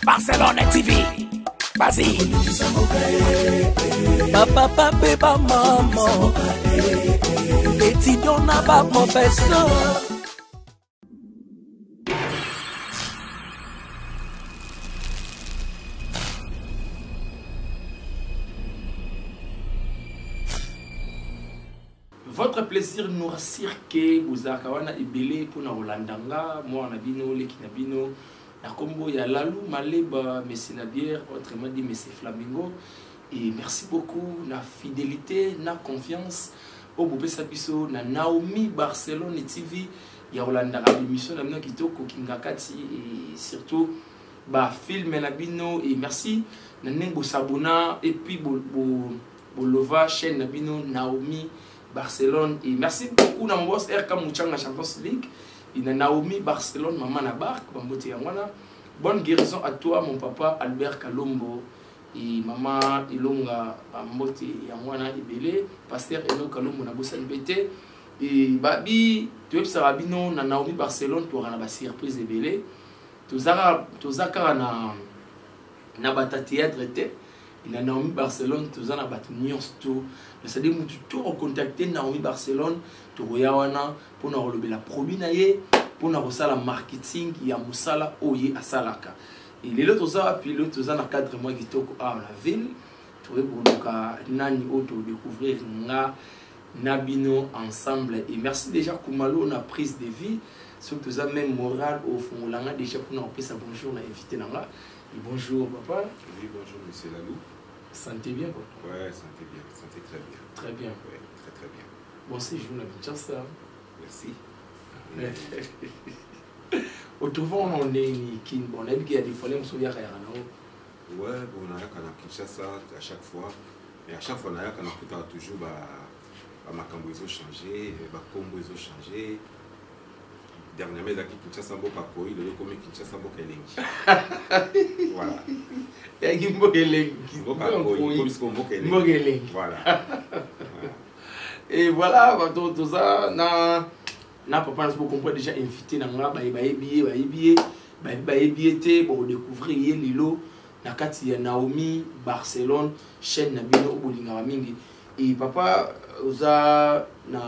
Barcelone TV. Vas-y. Bapapa mpe bamama étudiant na baprofesseur. Votre plaisir nous rassure que bozalaka wana ebele mpona kolanda nga mwana na bino leki na bino na kombo ya Lalou Maleba Messi la bière autrement dit Messi Flamingo. Et merci beaucoup na fidélité na confiance oyo bopesa biso na Naomi Barcelone TV ya kolandaka émission na bino kitoko Kingakati et surtout ba film na bino. Et merci na ndenge bosabona et puis bo, bo, bolova chaîne na bino Naomi Barcelone. Et merci beaucoup na mon boss RK Muchanga Champions League et na Naomi Barcelone maman na barque bambote yango wana. Bonne guérison à toi mon papa Albert Kalombo et maman Ilonga bambote yango wana ebele. Pasteur Eno Kalombo na bosani pe te. Et babi toyebisaka bino na Naomi Barcelone toyaka na ba surprise ebele. Toza kaka na bata théâtre te. Na Naomi Barcelone toza na bato nyonso to, c'est-à-dire mutu to recontacter Naomi Barcelone tokoya wana mpona kolobela produit na ye, mpona kosala marketing ya mosala oyo ye asalaka. Et lelo toza wapi? Lelo toza na cadre mwa kitoko awa na ville, tokoki koluka nani oyo todécouvrir nga na bino ensemble. Et merci déjà Kumalo na prise de vie, soki toza même moral ofungola nga déjà mpona kopesa bonjour na invité na nga. Et bonjour papa. Oui, bonjour monsieur Lalou. Santé bien papa? Ouais, santé bien, santé très bien. Très bien. Ouais, très très bien. Bon séjour na Kinshasa. Merci. Autrement on est ni kin, bon, on a vu qu'il y a des fois les muso yaka yaka na. Ouais, bon, on a yaka na Kinshasa à chaque fois. Mais à chaque fois on a yaka na kuta toujours ba ba makambo ezo changer, ba kombo ezo changer. Dernièrement ezalaki Kinshasa mboka koi, lelo ekomi Kinshasa mboka elengi. Voilà. Ezalaki mboka elengi. Mboka koi, ekomi sikoyo mboka elengi. Mboka elengi. Voilà. Et voilà, bato toza na papa na sobo comprendre déjà invité na nga, baye bayebi ye, bayebi ye, bayebi bayebi ye te, bo découvrir ye lelo na kati ya Naomi Barcelone chaîne na bino bolingaka mingi. Et papa oza na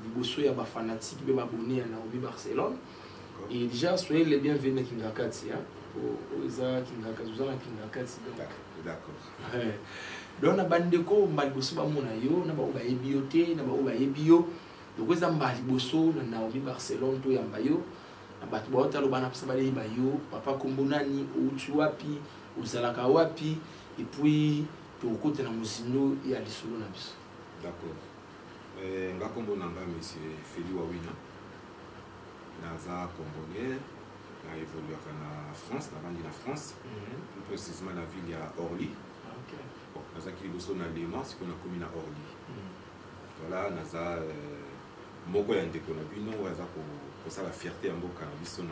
liboso ya ba fanatique be ba abonné ya Naomi Barcelone. Et déjà soyez les bienvenus na Kingakati hein. Oza Kingakati, oza na Kingakati donc. D'accord. Ouais. Donc na bandeko mbali boso ba mona yo na ba oyo bayebi yo te, na ba oyo bayebi yo. Donc eza mbali boso na Naomi Barcelone to yamba yo. Na bato ba otalo bana pesa ba yeba yo, papa kombo nani, outi wapi, ozalaka wapi, et puis tokota na mozindo ya lisolo na biso. D'accord. Nga kombo na nga monsieur Feli Wawina. Naza congolais, na évoluaka na France, na bandi na France. Plus précisément na ville ya Orly. Bon, nazaki liboso na Le Mans, sikoyo nakomi na Orly. Voilà, naza moko ya ndeko na bino oyo aza kosala fierté ya mboka na biso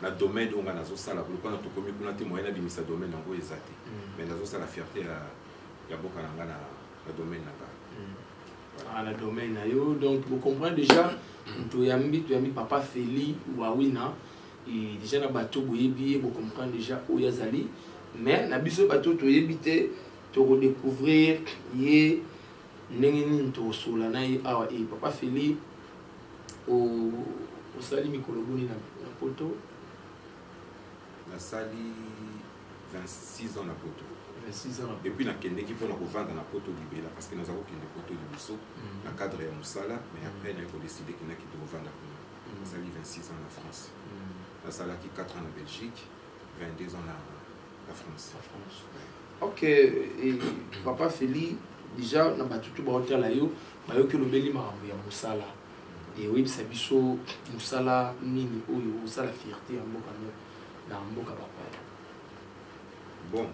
na domaine oyo nga nazosala. Lokola tokomi kuna te, moyen nabimisa domaine yango eza te. Mais nazosala fierté ya mboka na nga na domaine na nga. Voilà. Ah, na domaine na yo. Donc vous comprenez déjà, toyambi papa Feli Wawina. Et déjà na bateau boyebi, vous comprenez déjà oyo azali. Mais na biso bateau toyebi te, to redécouvrir ye ndenge nini tokosola na ye awa. Et papa Feli, osali mikolo boni na poto? Nasali 26 ans na poto. 26 ans na poto. Et puis nakendeki mpona kovanda na poto libela, parce que naza kokende poto liboso na cadre ya mosala, mais après naye kodécider ke nakende kovanda kuna. Nasali 26 ans na France. Nasalaki 4 ans na Belgique, 22 ans na France. Na France. Ouais. Ok, et papa Feli, déjà na batutu ba hôtel yo, ba yoki lobeli makambo ya mosala. Et oyebisa biso mosala nini oyo osala fierté ya mboka no na mboka bapaya. Bon,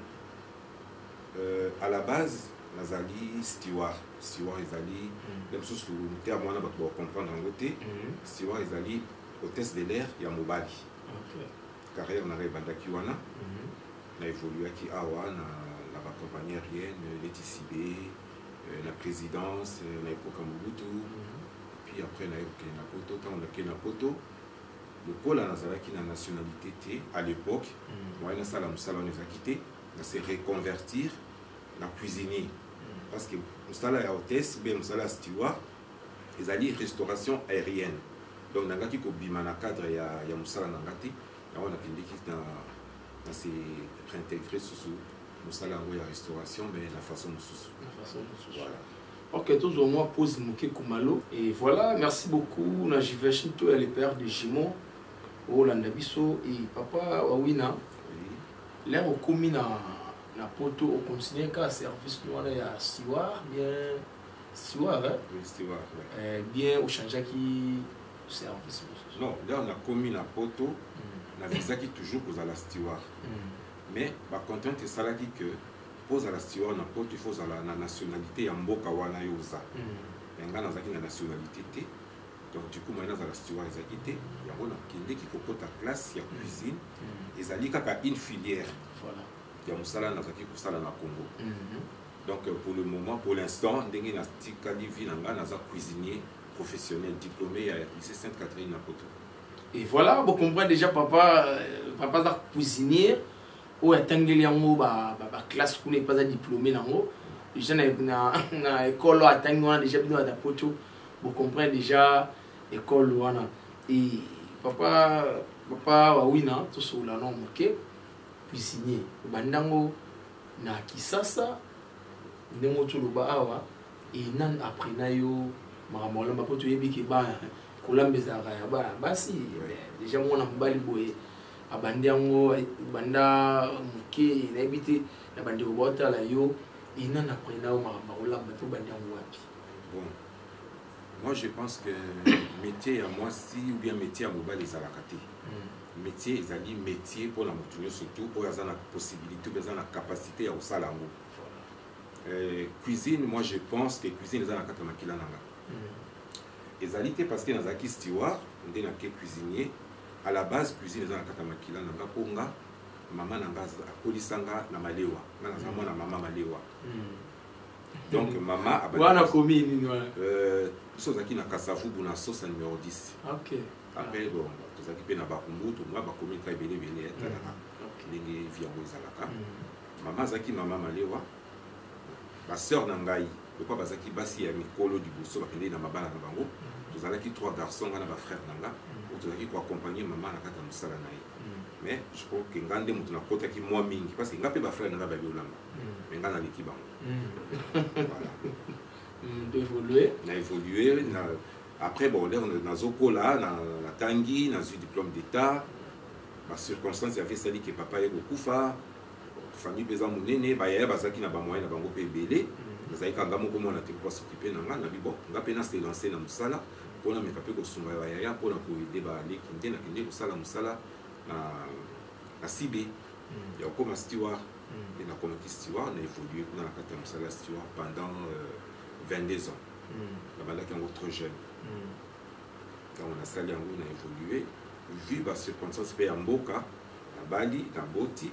à la base, nazali steward. Steward ezali, même sous le terme wana bato ba comprendre yango te. Steward ezali hôtesse de l'air ya mobali. Carrière na ngai ebandaki wana. Na évoluaki awa na ba compagnie aérienne, neti Sibé, na présidence, na époque ya Mobutu. Puis après, na kokende na poto. Ntango nakende na poto, Lokola nazalaki na nationalité te à l'époque, moyen nasala mosala wana ezalaki te. Na se reconvertir na cuisinier, parce que mosala ya hôtesse be mosala ya steward ezali restauration aérienne. Donc nangaki kobima na cadre ya mosala na nga te. Yango nakendeki na se réintégrer susu mosala yango ya restauration, mais na façon mosusu. Na façon mosusu. Voilà. Ok, tozwa mwa pause moke kumalo. Et voilà, merci beaucoup na Jiveshin to ya le père de Jimon olanda biso. Et papa Wawina, l'heure okomi na poto, ocontinue kaka service wana ya steward, bien steward, hein? Oui, steward, ouais. Bien ochangeaki service mosusu? Non, l'heure nakomi na poto, navisaki toujours kozala steward, mais bacontrainte esalaki que mpo ozala steward na poto, il faut ozala na nationalité ya mboka wana yo oza. Mais ngai nazalaki na nationalité te, donc du coup moyen nazala steward ezalaki te. Yango nakendeki kokota classe ya cuisine. Ezali kaka une filière ya mosala nazalaki kosala na Congo. Donc pour le moment, pour l'instant, ndenge natikali vie na ngai, naza cuisinier professionnel diplômé ya lycée Sainte Catherine na poto. Et voilà, vous comprenez déjà, papa, papa aza cuisinier oyo atangeli yango baclasse kuna, epe aza diplômé nango déjà na école oyo atangi wana déjà. Bino bata poto, bocomprendre déjà école wana. Et papa Wawina, tosolola no moke. Cuisinier obandango na Kisasa, ndenge toloba awa, e nani aprena yo makambo olamba? Mpo toyebi ke bana kolamba ezalaka ya bana basi. Déjà mwana mobali boye abandi yango banda moke, nayebi te na bandeko baotala yo, e nani aprena yo makambo kolamba to bandi yango wapi? Bon, moi je pense que métier ya mwasi ou bien métier ya mobali ezalaka te. Métier ezali métier mpona motu nyonso tu oyo aza na possibilité oyo aza na capacité ya kosala yango. Cuisine, moi je pense que cuisine eza na kati ya makila na nga. Ezali te parce que nazalaki steward nde nake cuisinier. À la base, cuisine eza na kati ya makila na nga, mpo nga mama na nga akolisa nga na malewa. Nga naza mwana mama malewa. Donc mama wana komi nini wana? Biso ozalaki na Kasavubu na Sosa numéro 10. Après, bon, tozalaki mpe na Bakumbutu, mwa bakomi ka ebele ebele. Etalaka ndenge vie yango ezalaka. Mama azalaki mama malewa. Basœur na ngai lokwa bazalaki basi ya mikolo liboso bakendeki na mabala na bango. Tozalaki trois garçons, nga na bafrère na nga, oyo tozalaki koaccompagne mama na kati ya mosala na ye. Mais je crois que nga nde moto nakotaki mwa mingi, parce que nga mpe bafrère na nga bayebi olamba, mais nga naleki bango. Voilà. D'évoluer. Na évolué na, après, bon, l'heure nazokola, natangi, nazwi diplôme d'état, bacirconstance yavi esali ke papa ye kokufa. Famille mpe eza monene, bayaya bazalaki na bamoyen na bango mpe ebele. Nazalaki kanga moko mwana te mpo basokipe na nga. Nabi bon, nga mpe nase lance na mosala mpona meka mpe kosunga ya bayaya, mpona koaider baleki. Nde nakende kosala mosala na sibe ya kokóma steward. Nde nakomaki steward, na évolue kuna na kati ya mosala ya steward pendant 22 ans. Nabandaki yango trop jeune. Ntango nasali yango, na évolue, vu bacirconstance mpe ya mboka, nabali, naboti.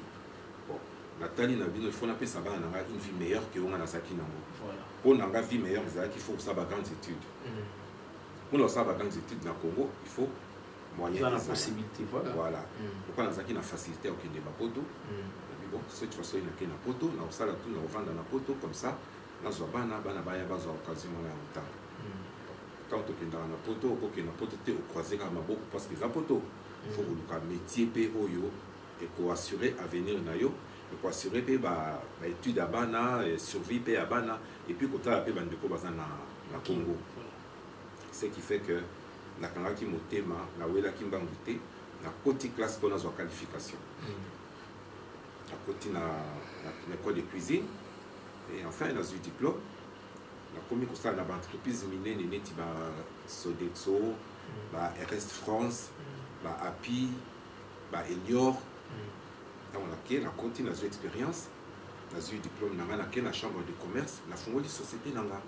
Bon, natali na bino, il faut napesa bana na ngai une vie meilleure ke onga nazalaki nango. Mpo na nga, vie meilleure ezalaki faut kosala bagrandes études. Mpona kosala bagrandes études na Congo, il faut moyen. Eza na possibilité, voilà. Voilà. Pourquoi nazalaki na facilité ya kokende bapoto? Nabi bon, cette fois soki nakei na poto, nakosala tu, nakovanda na poto, comme ça nazwa bana baya bazwa occasion wana ya kotanga. Ntango tokendaka na poto, okokende na poto te ocroise kaka maboko, parce que eza poto, faut koluka métier mpe oyo ekoassure avenir na yo, ekoassure mpe baétude ya bana, survie mpe ya bana, et puis kotala mpe bandeko baza na Congo. Ce qui fait que nakangaki motema, nawelaki mbangu te, nakoti classe mpo nazwa qualification. Nakoti na école de cuisine et enfin nazwi diplôme. Nakomi kosala na baentreprise minene neti ba Sodexo, ba RS France, ba API, ba Elior. Ntango nake, nakoti, nazwi expérience, nazwi diplôme na ngai, nake na chambre de commerce, nafungoli société na nga.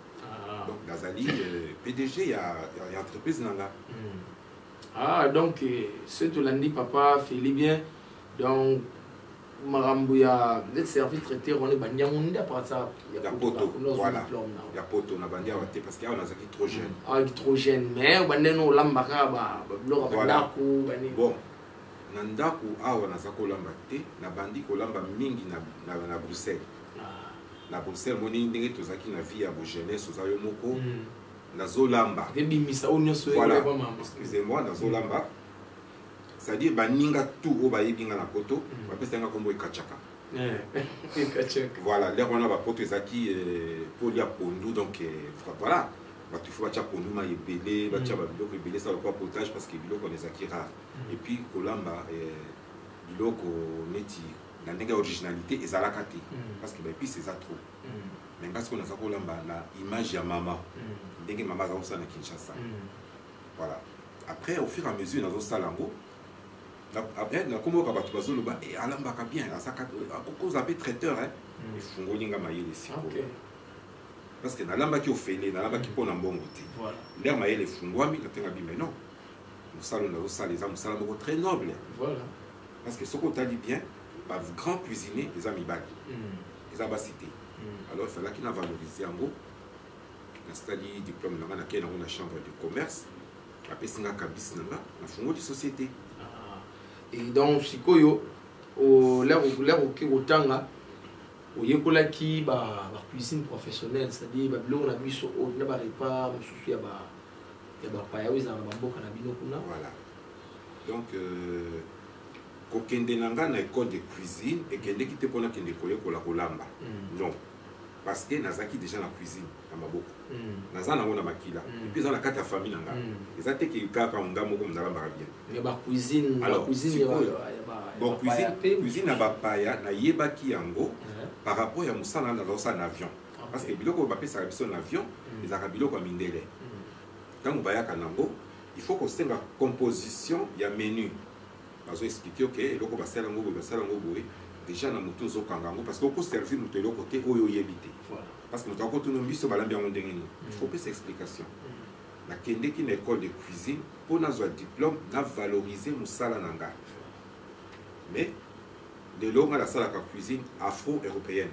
Donc nazali PDG ya entreprise na nga. Ah, donc ce tolandi papa Feli bien, donc Makambo ya neti service traiteur wana ebandi yango nde à partir ya poto. Voilà, ya poto na bandi awa te, parce que awa nazalaki trop jeune. Awaki trop jeune, mais obandi no olamba kaka babiloko ya bandako? Bon, na ndako awa naza kolamba te. Nabandi kolamba mingi na Bruxelles. Na Bruxelles, moni ndenge tozalaki na vie ya bojeunesse, oza yo moko, nazolamba. Ebimisa oyo nyonso. Voilà, excusez-moi, nazolamba, c'est-à-dire baninga tout oyo bayebi nga na poto bapesa nga nkombo Ekachaka. Voilà, l'heure wana bapoto ezalaki po lia pondu, donc voilà, bato ifo batya pondu mai ebele, batya babiloko ebele, esala lokwa potage, parce que biloko wana ezalaki rare. Et puis kolamba biloko neti na ndenge ya originalité ezalaka te, parce que baépice eza trop. Mais nga sikoyo naza kolamba na image ya mama, ndenge mama aza kosala na Kinshasa. Voilà, après, au fur et à mesure nazosala yango, après nakomoka bato bazoloba: "Alambaka bien, akokoza mpe traiteur." Efungoli nga mayele sikoyo, parce que nalambaki ofele, nalambaki mpo na mbongo te. L'heure mayele efungwami, natenga bi, mais non, mosala oyo nazosala eza mosala moko très noble, parce que soki otali bien, bagrand cuisinier eza mibali, eza basi te. Alors efalaki na valoriser yango. Nasali diplôme na nga, nakei nango na chambre de commerce, apesi nga Kbis na nga, nafungoli société. Et donc sikoyo, l'heure oke kotanga, oyekolaki bacuisine professionnelle, c'est-à-dire babiloko na biso oyo na barepas mosusu ya bapaya oyo ezala na bamboka na bino kuna? Voilà, donc kokende na nga na école de cuisine ekendeki te mpona kende koyekola kolamba, non, parce que nazalaki déjà na cuisine na maboko, naza nango na makila, et puis eza na kati ya famille na nga. Eza te ke kaka nga moko nalambaka bien. Mais bacuisine Bon, cuisine na bapaya, nayebaki yango par rapport ya mosala na nazosala na avion, parce que biloko oyo bapesaka biso na avion ezalaka biloko ya mindele. Ntango bayaka nango, il faut kosenga composition ya menu. Bazo expliquer: "Ok, eloko basala yango boye, basala yango boye." Déjà na motu ozokanga yango, parce que okoservir moto eloko te oyo oyebi te, parce que moto akotuna biso balambi yango ndenge nini. Il faut opesa explication. Nakendeki na école de cuisine mpo nazwa diplôme, na valoriser mosala na nga. Mais lelo nga nasalaka cuisine afro-européenne.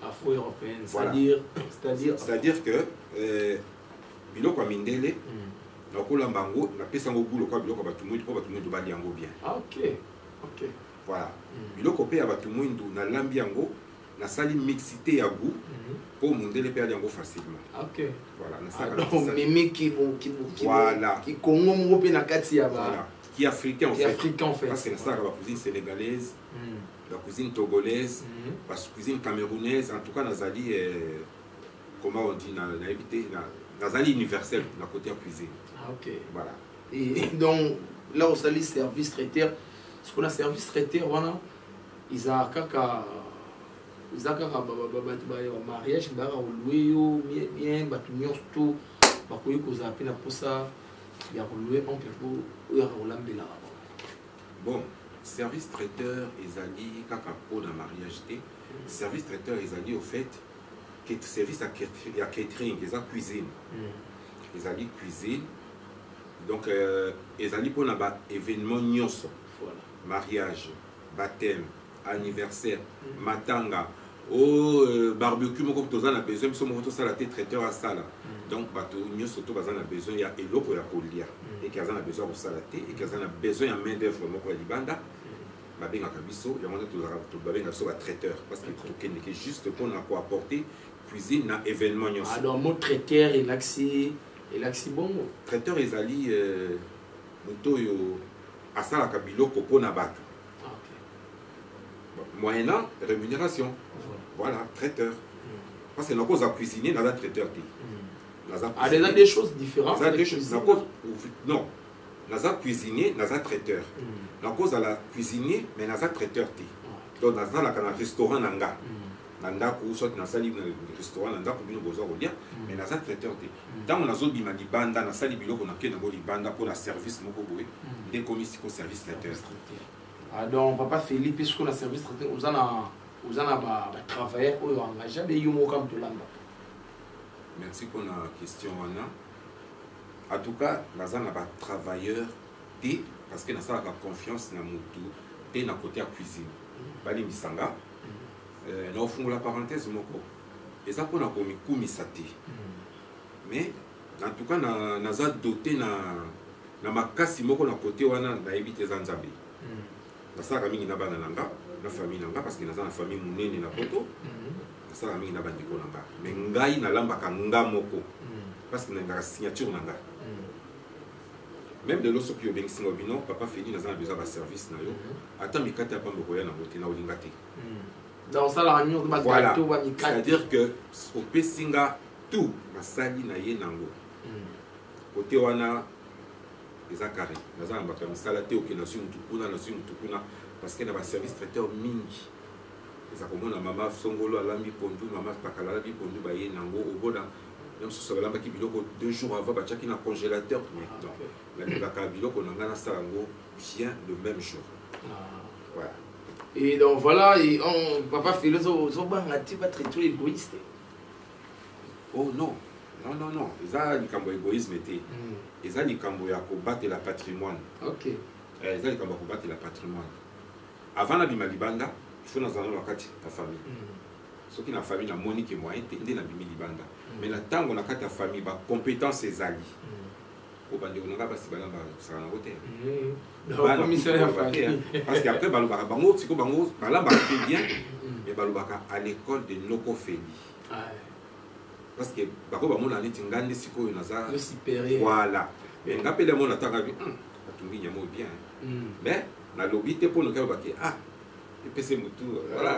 Afro-européenne? Voilà. C'est-à-dire? C'est-à-dire que biloko ya mindele, nakolamba yango, napesa yango goût lokola biloko ya bato mwindu, mpo bato mwindu balia yango bien. Ah, ok. Voilà. Biloko mpe ya bato mwindu, nalambi yango, nasali mixité ya goût mpo mondele mpe alia yango facilement. Voilà. Ah, donc memi Voilà. kikongo moko mpe na kati ya ba Voilà, qui africain en qui fait. Africain en fait. Parce que nasalaka bacuisine sénégalaise, bacuisine togolaise, bacuisine camerounaise. En tout cas nazali comment on dit, nayebi te, nazali universel na côté ya cuisine. Ah, ok. Voilà. Et donc là osali service traiteur. Ce qu'on a, service traiteur wana eza kaka bato ba mariage bayaka kolouer yo bien, bato nyonso to bakoki kozala mpe na mposa ya kolouer oncle mpo oyo yaka kolambelaka bango? Bon, service traiteur ezali kaka mpona mariage te. Service traiteur ezali au fait service ya catering, eza cuisine, ezali cuisine. Donc ezali mpona baévénement nyonso: mariage, baptême, anniversaire, matanga, o barbecue moko toza na besoin biso moko tosala te, traiteur asala. Donc bato nyonso to baza na besoin ya eloko ya kolia, eke aza na besoin ya kosala te, eke aza na besoin ya main d'œuvre moko ya libanda, babengaka biso. Yango nde tozalaka, babengaka biso batraiteur, parce que tokendeke juste mpona koapporter cuisine na événement nyonso. Ah, donc mot traiteur elakisi bongo? Traiteur ezali moto oyo asalaka biloko mpona bato, moyennant rémunération. Voilà, traiteur. Parce que nakoza cuisinier, naza traiteur te. Naza Ah, déjà des choses différentes. Naza deux choses. Non, naza cuisinier, naza traiteur. Nakozala cuisinier, mais naza traiteur te. Donc nazalaka na restaurant na nga na ndako, soit nasali na restaurant na ndako, bino bozwa kolia, mais naza traiteur te. Ntango nazobima libanda, nasali biloko, nakende yango libanda mpo na service moko boye, nde ekomi siko service traiteur. Ah, donc papa Philippe, soki na service traiteur, oza na batravailleur oyo engagé be yo moko kaka tolamba? Merci mpona question wana. En tout cas naza na batravailleur te, parce que nasalaka confiance na motu te na côté ya cuisine. Balimbisa nga, naofungola parenthèse moko, eza mpona komikumisa te, mais en tout cas naza doté na makasi moko na côté wana. Nayebi te, eza Nzambe. Nasalaka mingi na bana na nga, na famille na nga, parce que naza na famille monene na Poto. Nasalaka mingi na bandeko na nga, mais ngai nalambaka nga moko, parce que nalingaka signature na nga. Même lelo, soki obengisi nga bino, papa Feli, naza na besoin baservice na yo, ata mikate ya pamba, okoya nango te, na olinga te. Donc osalaka nyonso, bagâteau, bamikate? C'est-à-dire que opesi nga tout, nasali na ye nango. Kote wana eza carré. Naza na bato ya misala te. Oke, nazwi mutu kuna, nazwi mutu kuna, parce que na baservice traiteur mingi eza komona mama songolo alambi pondu, mama pakala alambi pondu, baye nango. Obona na mosusu balambaki biloko 2 jours avant, batiaki na congélateur. Mais non, nalingaka biloko na ngai nasala yango bien le même jour. Voilà. Et donc voilà, et on, papa Philo, ozobanga te batraite égoïste? Oh non, non, non, non, eza likambo ya égoïsme te. Eza likambo ya kobatela patrimoine. Eza likambo ya kobatela patrimoine. Avant nabima libanda, il faut nazala na kati ya famille. Soki na famille namoni ke moyen te, nde nabimi libanda. Mais na ntango na kati ya famille bacompétence ezali, po bandeko na nga basi balambaka kosaka nango te. Parce que après balobaka bango sikoyo, bango balambaka mpe bien, mais balobaka à l'école de noko Feli, parce que bako bamona neti nga nde sikoyo naza. Voilà. Mais nga mpe lemona ntanga bi atumbi nyama oyo bien, mais nalobi te mpo noki alobaki ah, epesi motu. Voilà,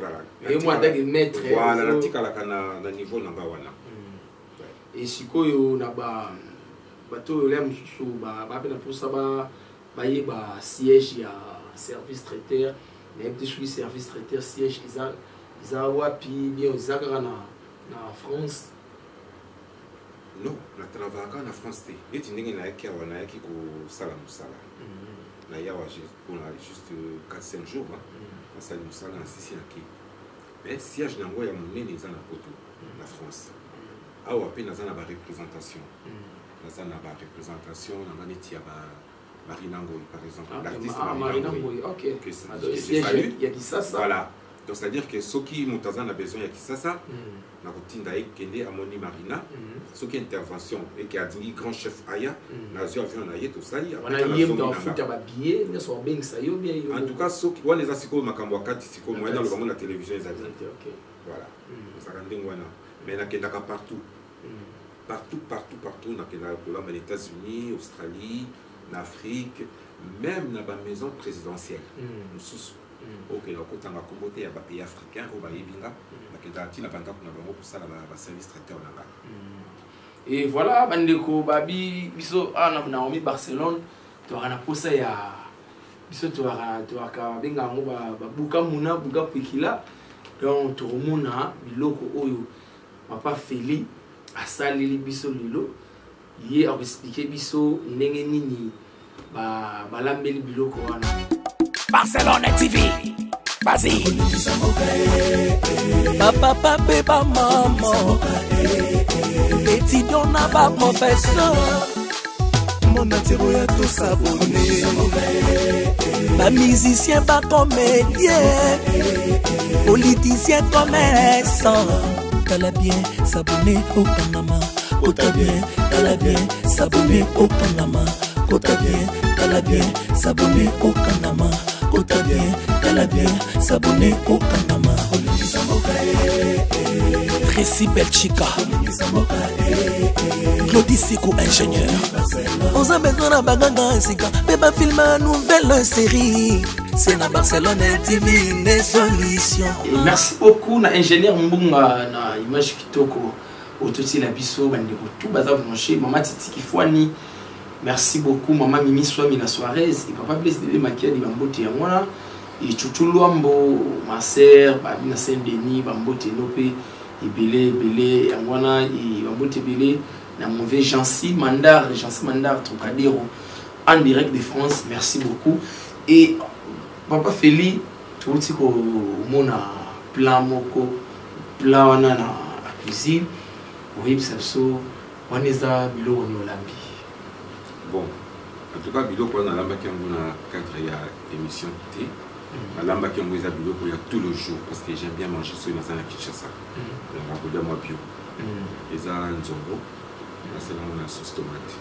voilà. Voilà, natikalaka na niveau na nga wana. E sikoyo na ba bato oyo lia mosusu bape na mposa bayeba siège ya service traiteur, nayebi te soki service traiteur siège eza wapi, bien eza kaka na France? Non, natravaillaka na France te. Neti ndenge nayaki awa, nayaki kosala mosala. Naye awa mpona juste 4 5 jours, nasali mosala, nasisi, nake. Mais siège na yango ya monene eza na Poto, na France. Awa mpe naza na bareprésentation, naza na bareprésentation nanga neti ya ba Marina Ngoy par exemple. Ah, l'artiste. Ah, Marina Ngoy, ok. Siège ya Kisasa. Voilà. Donc c'est à dire que soki moto aza na besoin ya Kisasa, nakotinda ye kende amoni Marina. Soki intervention eke adingi grand chef aya, nazwi avion na ye, tosali. Wana ye moto afuta babillet nyonso, babengisa yo bien yo? En tout cas, soki wana eza sikoyo makambo ya kati, sikoyo moyen naloba ngo na télévision ezali. Voilà, ezalaka ndenge wana. Mais nakendaka partout, partout, partout, partout. Nakendaka kolamba na États-Unis, Australie, na Afrique, même na bamaison présidentielle mosusu. Okenda kotanga kombo te ya bapays africain oyo bayebi nga, nakendaka ntina bandako na bango kosala baservice traiteur na nga. Et voilà, bandeko babi biso awa na Naomi Barcelone, toyaka na posa ya biso, toyaka babenga yango babuka muna buka pwikila. Donc tokomona biloko oyo papa Feli asaleli biso lelo. Ye akoexpliquer biso ndenge nini balambeli biloko wana. Barcelone TV. Vas-y. Bapapa mpe bamama, étudiant na baprofesseur, monde entier oya tos'abonner. Bamusicien, bacomédien, politicien, commerçant, tala bien, s'abonner, okangama, kota bien, tala bien, s'abonner, okangama, kota bien, tala bien, s'abonner, okangama, kota bien, tala bien, s'abonner, okangama. Tracy Belchika, Claudie Siko, ingénieur. Oza besoin na baganga sika mpe bafilm ya nouvelle série, c'est na Barcelone TV nde solution. Et merci beaucoup na ingénieur Mbunga na image kitoko ototiela biso. Bandeko tout baza branché, mama Titi Kifwani, merci beaucoup. Mama Mimi Swami na Suarez et papa Blaise Dede Makiadi, bambote yango wana. E Chuchu Lwambo, ma sœur babi na Saint Denis, bambote no mpe ebele ebele yango wana. E bambote ebele na mauvais Jancy Mandar, Jancy Mandar Trocadero en direct de France, merci beaucoup. Et papa Feli, touti komona plat moko, plat wana na cuisine, oyebisa biso wana eza biloko nini olambi? Bon, en tout cas biloko wana nalambaki yango na cadre ya émission te. Nalambaki yango, eza biloko ya tout le jour parce que j'aime bien manger. Soki naza na Kinshasa, nalingaka kolia mwa bio. Eza nzombo, nasala yango na sauce tomate.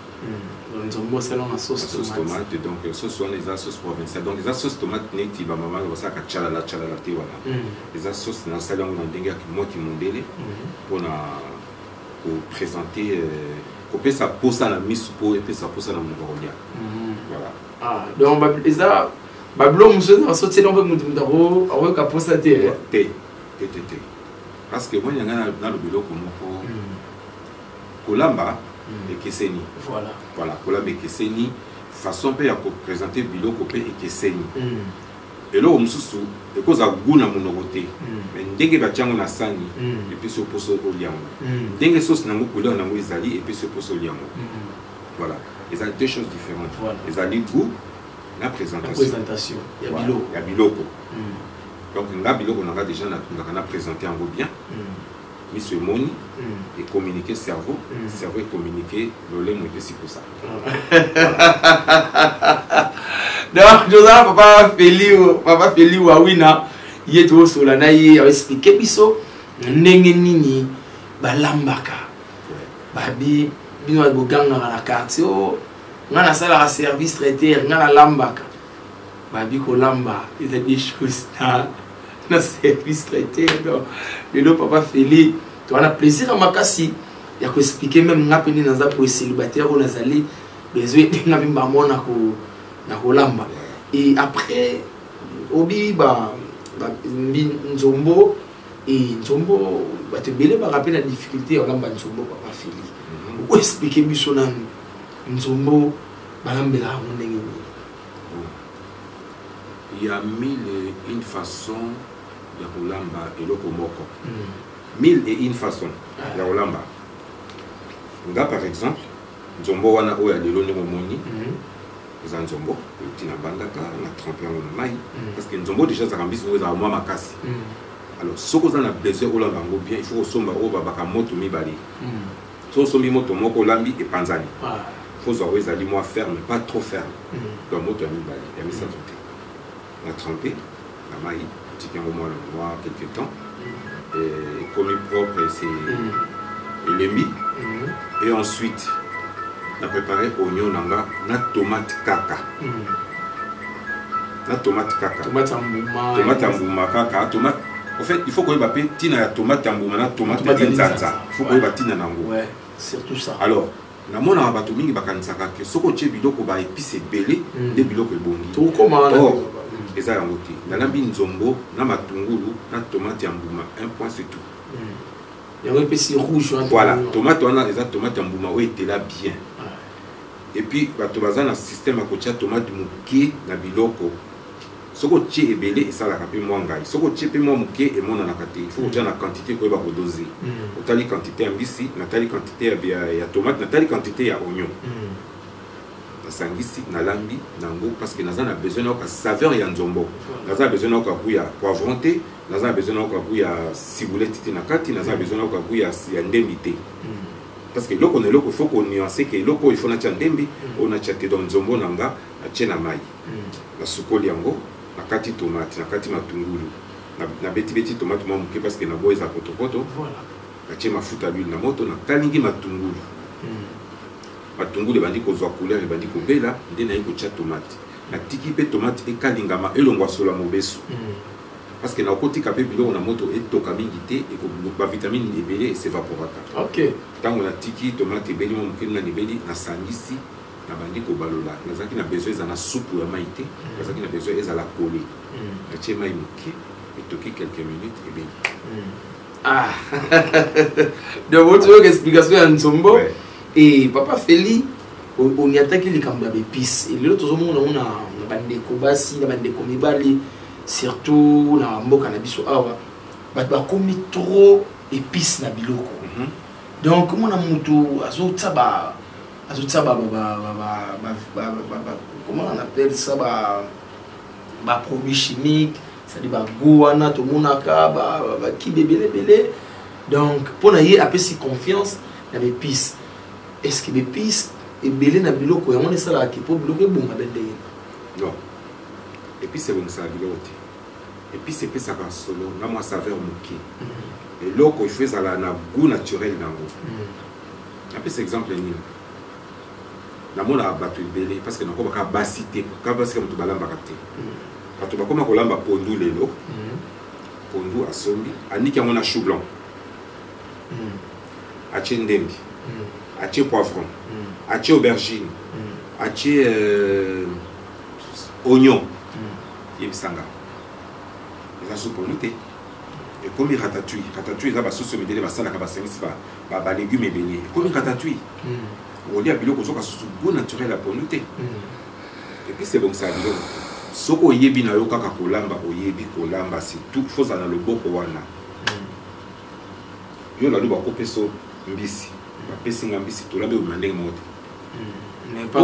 Nzombo osala na sauce? Sauce tomate. Donc sauce wana eza sauce provinciale, donc eza sauce tomate neti bamama basalaka tchalala tchalala te. Wana eza sauce nasali yango na ndenge ya mwa kimondele mpona koprésenter, kopesa posa na misu mpo epesa posa na monoko kolia. Voilà. Ah, donc eza babiloko mosusu eza basotiela mpe motu moto akoyoka posa te? Te, te, te, te, parce que moni yanga naloba eloko moko: kolamba ekeseni. Voilà, kolamba ekeseni, façon mpe ya koprésenter biloko mpe ekeseni. Eloko mosusu ekozala goût na monoko te, mais ndenge batia yango na sani epesi yo mposa olia yango. Ndenge sauce nango, couleur nango ezali, epesi yo mposa olia yango. Voilà, ezali deux choses différentes. Ezali goût na présentation. Présentation ya biloko. Ya biloko. Donc nga, biloko na nga déjà natungaka na présenter yango bien. Miso emoni, ecommuniquer cerveau, cerveau ecommuniquer lolemo, epesi posa. Donc tozala papa Feli, papa Feli Wawina, ye tosola na ye, aexpliquer biso ndenge nini balambaka. Babi bino bogangaka na quartier: o nga nasalaka service traiteur, nga nalambaka. Babi kolamba eza des choses na service traiteur. Donc lelo papa Feli, towana plaisir ya makasi ya koexpliquer. Même nga mpe nde naza boye célibataire oyo nazali besoin nga mpe mbamo na kolamba. Et après obi ba nzombo e nzombo, bato ebele baka mpe na difficulté ya kolamba nzombo. Papa Feli, okoexpliquer biso nanu nzombo balambelaka yango ndenge nini? Il y a mille et une façons ya kolamba eloko moko. Mille et une façons ya kolamba. Nga par exemple, nzombo wana oyo ya lelo ndenge omoni, eza nzombo euti na Mbandaka. Na tremper yango na mai parce que nzombo déjà ezalaka mbisi moko ezalaka mwa makasi. Alors soki oza na besoin olamba yango bien, il faut kosomba oyo babaka moto mibale. Soki osombi moto moko, olambi, epanzani. Faut ozwa oyo ezali mwa ferme, pas trop ferme. Donc moto ya mibale, ya misato te. Na tremper na mai, otiki yango mwa quelque temps, ekomi propre, c'est elembi. Et ensuite na préparé oignon na nga na tomate kaka, na tomate kaka. Tomate ya mbuma? Tomate ya mbuma kaka, tomate. En fait, il faut koyeba mpe ntina ya tomate ya mbuma na tomate ya linzanza. Il faut koyeba ntina nango. Ouais, surtout ça. Alors namonaka bato mingi bakanisaka ke soki otie biloko baépices ebele nde biloko ebongi. Tokokoma wana. Or eza yango te. Nalambi nzombo na matungulu na tomate ya mbuma, un point c'est tout. Yango epesi rouge wana. Voilà, tomate wana eza tomate ya mbuma oyo etela bien. Et puis bato baza na système ya kotia tomate moke na biloko. Soki otie ebele, esalaka mpe mwa ngai. Soki otie mpe mwa moke, emonanaka te. Il faut kotia na quantité, koyeba kodoser. Otali quantité ya mbisi, natali quantité ya tomate, natali quantité ya oignon, nasangisi, nalambi nango parce que naza na besoin nayoka saveur ya nzombo. Naza na besoin nayoka goût ya poivron te, naza na besoin nayoka goût ya ciboulette te na kati, naza na besoin nayoka goût ya ndembi te, parce que eloko na eloko, il faut konuancer ke eloko oyo il faut natia ndembi, oyo natia te. Donc nzombo na nga natie na mai, nasukoli yango, nakati tomate, nakati matungulu, nabetibeti tomate mwa moke parce que na boye eza potopoto. Natie mafuta, l'huile na moto, nakalingi matungulu. Matungulu ebandi kozwa couleur, ebandi kobela, nde naye kotia tomate. Natiki mpe tomate ekalingama, elongwa solo ya mobesu, parce que nakotika mpe biloko na moto etoka mingi te, bavitamine ebele es'évaporaka. Ntango natiki tomate ebeli mwa moke, nani ebeli, nasangisi, nabandi kobalola. Nazalaki na besoin eza na supu ya mai te, nazalaki na besoin ezala collé. Natie mai moke, etoki quelques minutes, ebeli. Ah, donc otoyoka explication ya nzombo. E papa Feli, oniataki likambo ya baépices. Lelo tozomona ngo na bandeko basi, na bandeko mibali, surtout na mboka na biso awa, bato bakomi trop épice na biloko. Donc omona mutu azotia ba, comment on appelle ça, ba produit chimique, c'est-à-dire bagoût wana tomonaka bakibe ebele ebele. Donc mpo na ye apesi confiance na baépices. Est ce que baépices ebele na biloko yango wana esalaka mpo biloko ebonga be ndenge? Non, épice ebongisaka biloko te. Épice epesaka solo na mwa saveur moke. Eloko il faut ezala na goût naturel nango. Napesa exemple nini? Namonaka bato ebele, parce que nakobaka basi te, ka basi ka moto balambaka te. Bato bakoma kolamba pondu lelo. Pondu asombi, aniki yango na chou blanc, atie ndembi, atie poivron, atie aubergine, atie oignon. Yebisanga, eza su pondu te, ekomi ratatouille. Ratatouille eza basusu midele basalaka, basangisi balégume ebele, ekomi ratatouille. Olia biloko, ozoka susu goût naturel ya pondu te. Et puis ebongisaka biloko. Soki oyebi na yo kaka kolamba, oyebi kolamba, surtout faut ozala na loboko wana. Yo lalu, bakopesa mbisi, bapesi nga mbisi, tolambi, obima ndenge moko te. Mpo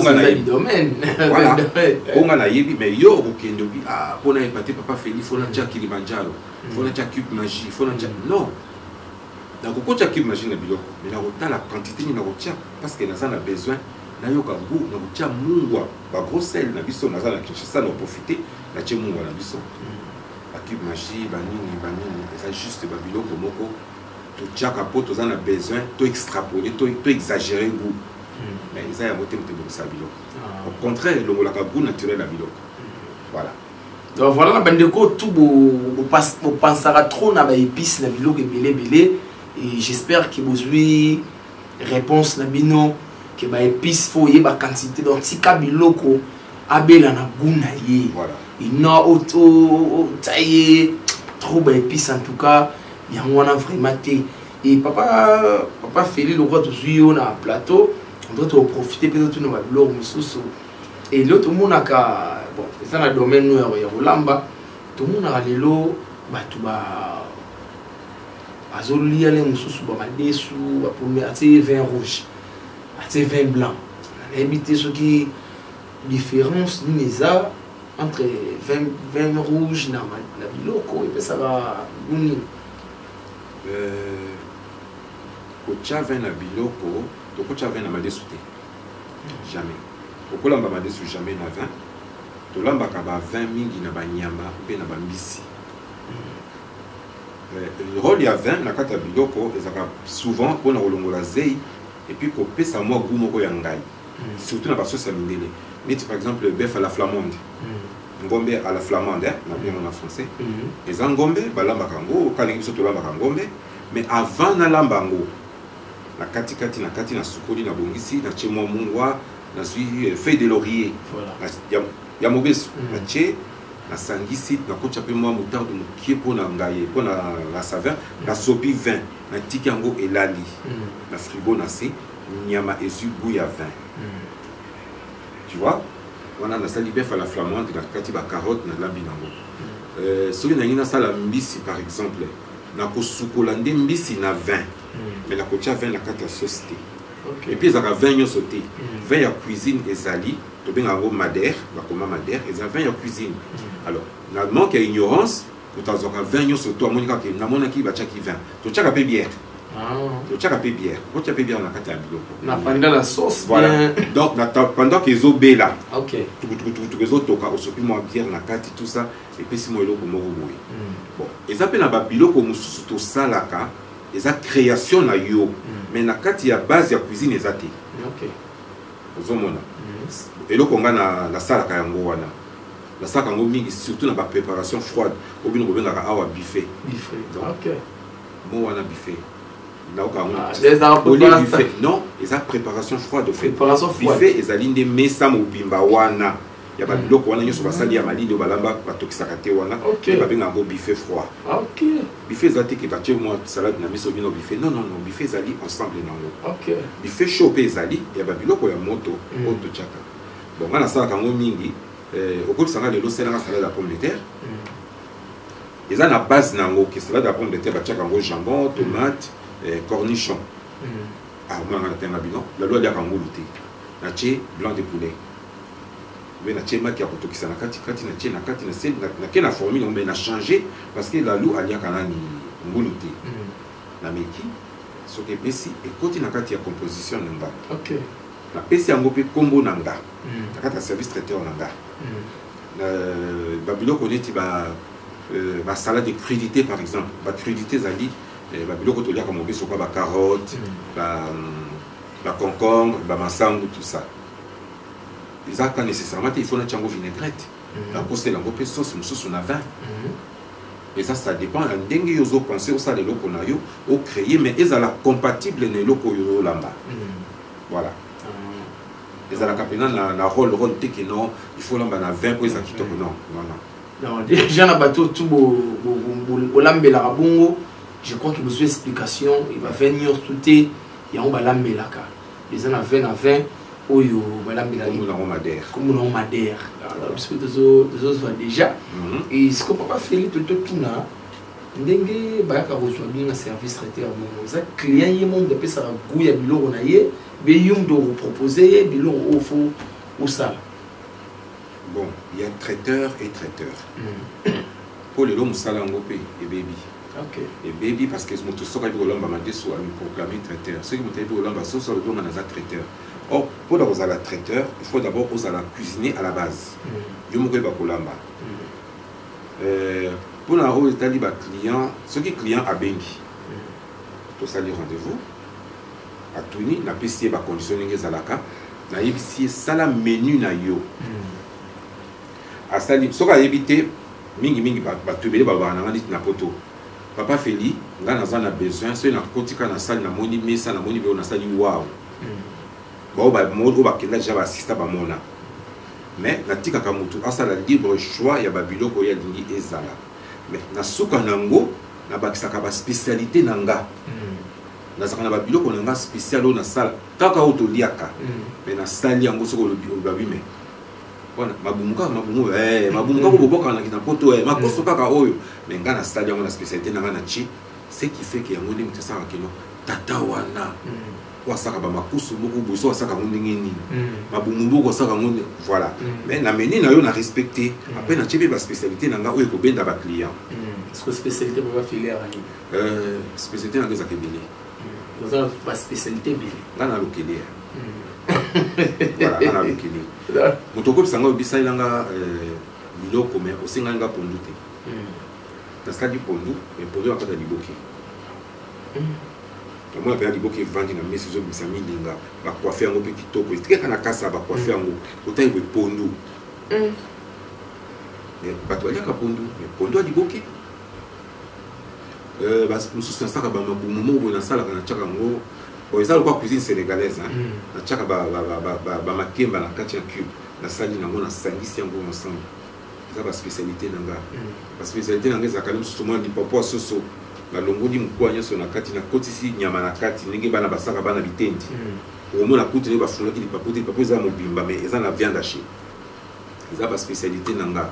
nga nayebi, mais yo okokende obi: "Ah, mpo nayeba te, papa Feli, faut natia Kilimanjaro, faut natia cube Maggi, faut natia." Non, nakokotia cube Maggi na biloko, mais nakotala quantité nini nakotia, parce que naza na besoin nayoka goût. Nakotia mungwa, bagros sel na biso. Naza na Kinshasa, na profite, natie mungwa na biso. Bacube Maggi, banini banini, eza juste babiloko moko totiaka mpo toza na besoin to extrapoler, to exagérer goût, mais eza yango te moto ebongisa biloko. Au contraire, elongolaka goût naturel ya biloko, voilà. Donc voilà, na bandeko tout bopansaka trop na baépice na biloko ebele ebele, et j'espère que bozwi réponse na bino ke baépice, faut oyeba quantité. Donc tika biloko abela na goût na ye. Ino otia ye trop baépice, en tout cas yango wana vraiment te. Et papa Feli, lokwa tozwi yo na plateau, on doit toprofite mpe totuna babiloko mosusu. Elelo tomonaka, bon, eza na domaine oyo ya kolamba, tomonaka lelo bato ba azolia le mosusu bamadesu, bapomi, atie vin rouge, atie vin blanc. Nayebi te soki différence nini eza entre vin rouge na biloko, epesaka goût nini? Kotia vin na biloko, tokotia vin na madesu te, jamais. Okolamba madesu jamais na vin. Tolambaka bavin mingi na banyama mpe na bambisi. Rôle ya vin na kati ya biloko ezalaka souvent mpona kolongola zei et puis kopesa mwa goût moko ya ngai, surtout na basauce ya mindele, neti par exemple bœuf à la flamande, ngombe à la flamande, na bien na français. Eza ngombe balambaka yango, okalingi biso tolambaka ngombe, mais avant nalamba yango, na katikati, na kati, nasukoli, nabongisi, natie mwa mungwa, nazwi feuille de laurier ya mobesu, natie, nasangisi, nakotia mpe mwa moutarde mokie mpo na ngai, mpo na la saveur. Nasopi vin, natiki yango elali na frigo na se, nyama ezwi goût ya vin, tu vois. Wana nasali bœuf à la flamande, na kati bacarotte, nalambi nango. Soki nalingi nasala mbisi par exemple, nakosukola nde mbisi na vin, mais nakotia vin na kati ya sauce te. Et puis ezalaka vin nyonso te. Vin ya cuisine ezali, tobengaka yango madère, bakoma madère, eza vin ya cuisine. Alors na manque ya ignorance, moto azwaka vin nyonso to amoni kaka namonaki batiaki vin. Totiaka mpe bière, totiaka mpe bière, kotia mpe bière na kati ya biloko. Na pendant la sauce. Voilà. Donc pendant que ezobela, tukutukutukutuku, ezotoka, osopi mwa bière na kati, tout ça epesi mwa eloko moko boye. Bon, eza mpe na babiloko mosusu tosalaka, eza création na yo, mais na kati ya base ya cuisine eza te. Ozomona eloko nga nasalaka yango wana, nasalaka yango mingi surtout na bapréparation froide oyo bino bobengaka awa buffet. Buffet. Mo wana buffet, naoka yango buffet, non, eza préparation froide. Buffet ezali nde mesa mobimba wana ya babiloko wana nyonso basali ya malili oyo balamba, batokisaka te, wana babenga yango buffet froid. Buffet eza te ke batie mwa salade na miso bino buffet. Non, non, non, buffet ezali ensemble nango. Buffet chaud mpe ezali ya babiloko ya moto oyo totiaka. Bon, nga nasalaka yango mingi. Okobisanga lelo, osalanga salade ya pomme de terre, eza na base na yango ke salade ya pomme de terre batiaka yango jambon, tomate, cornichon. Ah, omonanga na tenga bino lalo aliaka ngulu te, natie blanc de poulet, mpe natie maki ya kotokisa na kati kati, natie na kati, nake na formule yango, mais na change parce que lalu aliaka nani ngulu te. Nameki soki epesi, ekoti na kati ya composition na nga. Napesi yango mpe nkombo na nga na kati ya service traiteur na nga. Babiloko neti ba Basalade de crudité par exemple, bacrudité ezali babiloko toliaka mobeso kwa bacarotte, baconcombre, bamasangu, tout ça. Eza ka nécessairement te il faut natia yango vinaigrette. Nakosela yango mpe sauce mosusu na vin. Eza, ça dépend ya ndenge yo ozopense osala eloko na yo, ocréer, mais ezala compatible na eloko oyo ozolamba. Voilà, ezalaka mpena na rôle te ke non, il faut olamba na vin mpo eza kitoko. Non, non, non. Non, déjà na bato tu bolambelaka bongo, je crois que bozwi explication. Bavin nyonso te yango balambelaka. Eza na vin na vin oyo balambelaka. Kombo nango Madère. Kombo nango Madère. Alors biso tozozwa déjà. Siko papa Feli, totuna ndenge bayaka kozwa bino na service traiteur bongo, eza client ye mondo apesaka goût ya biloko na ye, be yo moto okopropose ye biloko oyo faut osala? Bon, il y a traiteur et traiteur. Mpo lelo mosala yango mpe ebebi. Ebebi parce que moto soki ayebi kolamba madesu, amiproclame traiteur. Soki moto ayebi kolamba soso, alobi onga naza traiteur. Or mpona kozala traiteur, il faut d'abord ozala cuisinier à la base. Yo moko oyeba kolamba. Mpona oyo etali baclient, soki client abengi, tosali rendez-vous, atuni, napesi ye bacondition ndenge ezalaka, nayebisi ye: sala menu na yo. Asali. Soki ayebi te, mingimingi bato ebele balobaka na nga neti na poto: "Papa Feli, nga naza na besoin, soki nakotika na sali, namoni mesa, namoni biloko, nasali wow." Bao oyo bakenda déjà, baassista, bamona. Mais natikaka motu asala libre choix ya babiloko oyo alingi ezala. Mais na suka nango, nabakisaka baspécialité na nga. Nazalaka na babiloko na nga spécial oyo nasala kaka oyo toliaka, mais nasali yango. Soki olobi mais wana mabumu kaka, mabumu, mabumu kaka bobokaka na poto, makoso kaka oyo, mais nga nasali yango na spécialité na nga na tie. Ce qui fait que yango nde moto asalaka kino tata wana oyo asalaka bamakusu moko boye, so asalaka yango ndenge nini, mabumu moko asalaka yango. Voilà. Mais na menu na yo, na respecte, après natie mpe baspécialité na nga oyo ekobenda baclient. Spécialité papa Feli nini? Spécialité na nga ezaka ebele. Oza baspécialité ebele. Nga nalokeli, voilà, nga nalokeli. Moto okobisa nga, obisalelanga biloko, mais osengaki nga pondu te. Nasali pondu, mais pondu na kati ya liboke. Namona mpenza liboke evandi na mesa, ezobimisa milinga, bacoiffe yango mpe kitoko, etikaka na kasa, bacoiffe yango, otali boye pondu. Bato baliaka pondu, mais pondu ya liboke. Mosusu nasalaka bamabumu moko boye, nasalaka, natiaka yango. Bon, eza lokola cuisine sénégalaise, natiaka bamakemba na kati ya cube, nasali nango, nasangisi yango ensemble. Eza baspécialité na nga. Baspécialité na nga ezalaka mosusu mwa lipapo ya soso, nalongoli mokuwa nyonso na kati, nakotisi nyama na kati, ndenge bana basaka, bana bitendi. Okomona kutu ndenge bafungaki lipapo te, lipapo eza mobimba, mais eza na viande hachée. Eza baspécialité na nga.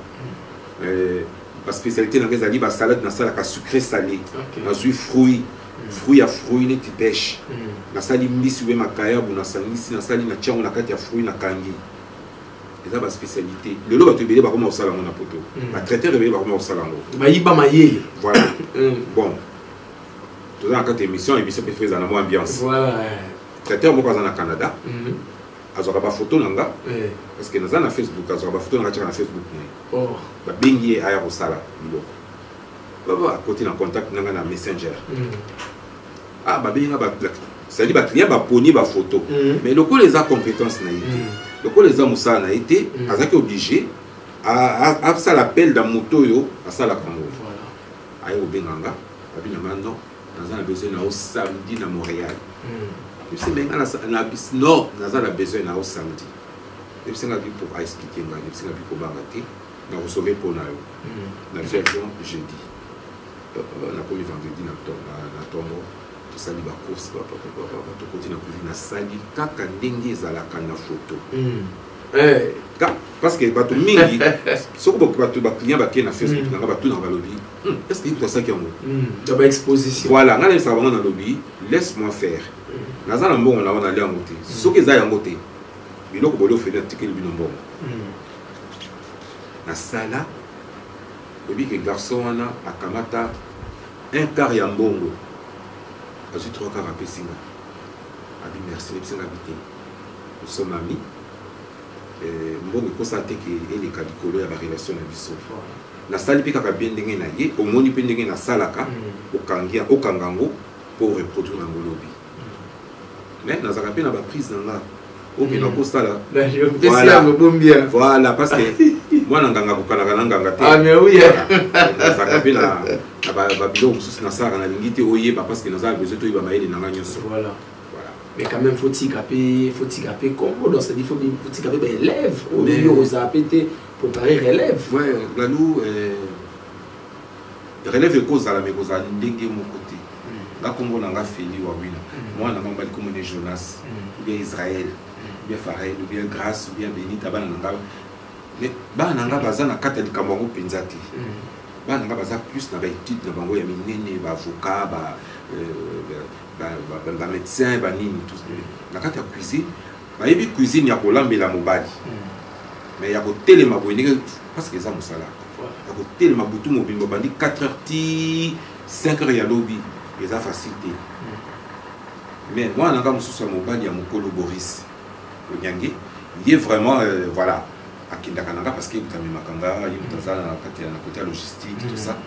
Baspécialité na nga ezali basalade nasalaka sucré salé. Nazwi fruit, fruit ya fruit neti pêche, nasali mbisi ube makayabu, nasangisi, nasali, natia yango na kati ya fruit, nakangi. Eza baspécialité. Lelo bato ebele bakoma kosala yango na poto, batraiteur ebele bakoma kosala yango. Bayiba mayele. Voilà. Bon, toza na kati ya émission, émission mpe ezala na mwa ambiance. Traiteur moko aza na Canada, azwaka bafoto na nga parce que naza na Facebook. Azwaka bafoto na nga, tiaka na Facebook na ye. Babengi ye, aya kosala biloko. Baba akoti na contact na nga na Messenger. Ah, babengi nga, c'est-à-dire baclient baponi bafoto, mais lokola eza compétence na ye te, lokola eza mosala na ye te, azalaki obligé asala appel na moto oyo asalaka yango. Aye kobenga nga, abi na nga: "Non, naza na besoin na yo samedi na Montréal." Ebisi me nga non, naza na besoin na yo samedi. Ebisi nga bi pour aexplike nga, ebisi nga bi kobanga te, nakosauve mpo na yo. Nazwi avion jeudi, nakomi vendredi na ntongo, tosali bacourse, tokoti na cuisine, nasali kaka ndenge ezalaka na photo. Parce que bato mingi, soki bato baclient bakei na Facebook nanga, batunaka, balobi: "Est ce que yekuta asalaki yango?" Baexposition. Voilà, ngai nayebisaka bango, nalobi: "Laisse moi faire, naza na mbongo na ngo, nalia yango te. Soki eza yango te, biloko boli ofeli, natikeli bino mbongo." Nasala, oyebi ke garçon wana akamata un quart ya mbongo, azwi trois quart, apesi nga, abi merci. Ayebisi nga bi te, nous sommes amis. Mbongo ekosala te ke eleka likolo ya barelation na biso. Nasali mpe kaka bien ndenge na ye, omoni mpe ndenge nasalaka, okangi, okanga yango mpo reproduire yango lobi. Mais nazalaka mpe na baprise na nga oke nakosala. Voilà, parce que mwana nganga akokanaka na nganga te. Nazalaka mpe na babiloko mosusu nasalaka, nalingi te oyeba, parce que naza na besoin toyeba mayele na nga nyonso. Voilà. Mais quand même, faut tika pe, faut tika pe kombo, donc c'est-à-dire faut tika pe ba élève oyo ozala pe te préparer relève. Ouais, Lalou, relève ekozala, mais ekozala ndenge moko te. Nga kombo na nga Feli Wawina, mwana na nga mobali kombo ne Jonas, ou bien Israël, ou bien Farel, ou bien Grâce, ou bien Benita. Bana na nga, mais bana na nga baza na kati ya likambo yango mpenza te. Bana na nga baza plus na baétude na bango ya minene, baavocat, bamédecin, banini. Na kati ya cuisine, bayebi cuisine ya kolambela mobali, mais ya kotelema boye ndenge, parce que eza mosala ya kotelema butu mobimba, bandi 4 heures ti 5 heures ya lobi, eza facile te. Mais mwana na nga mosusu ya mobali ya mokolo, Boris Onyange, ye vraiment, voilà, akendaka na nga parce que ye moto amemaka nga, ye moto aza na kati na côté ya logistique, tout ça.